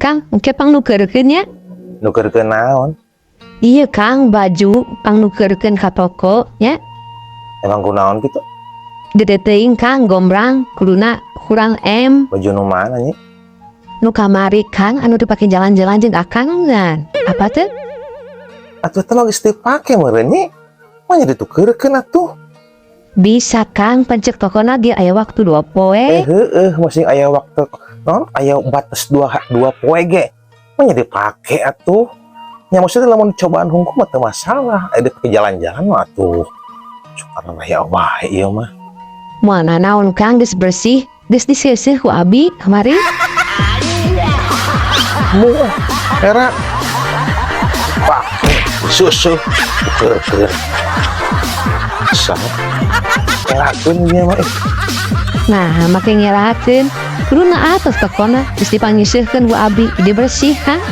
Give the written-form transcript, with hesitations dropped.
Kang, engke pang nukerkeun nya. Nukerkeun naon? Iya Kang, baju pang nukerkeun ka toko nya. Emang kunaon gitu? Gede teuing Kang, gombrang, kuduna kurang M. Baju nu mana nya? Nu kamari Kang, anu dipake jalan-jalan jeung Akang kan. Apa tuh? Atuh eta mah geus dipake meureun nya. Mah ditukeurkeun atuh. Bisa Kang, pan ceuk tokona ge aya waktu 2 poe. Eh, heueuh, masih aya waktu naon, aya batas 2 poe ge. Mah dipake atuh. Ya maksudnya lamun cobaan hungkul mah teu masalah. Aya dipake jalan-jalan mah atuh. Suka raya wae ieu mah. Moal nanaon Kang, geus bersih, geus diseuseuh ku abi kamari. Mu era pake susu tukeurkeun. Sama ngerakeun ieu mah eh. Nah, make ngerakeun. Kuduna atos tokona geus dipangiseuhkeun ku abi, jadi bersih Kang.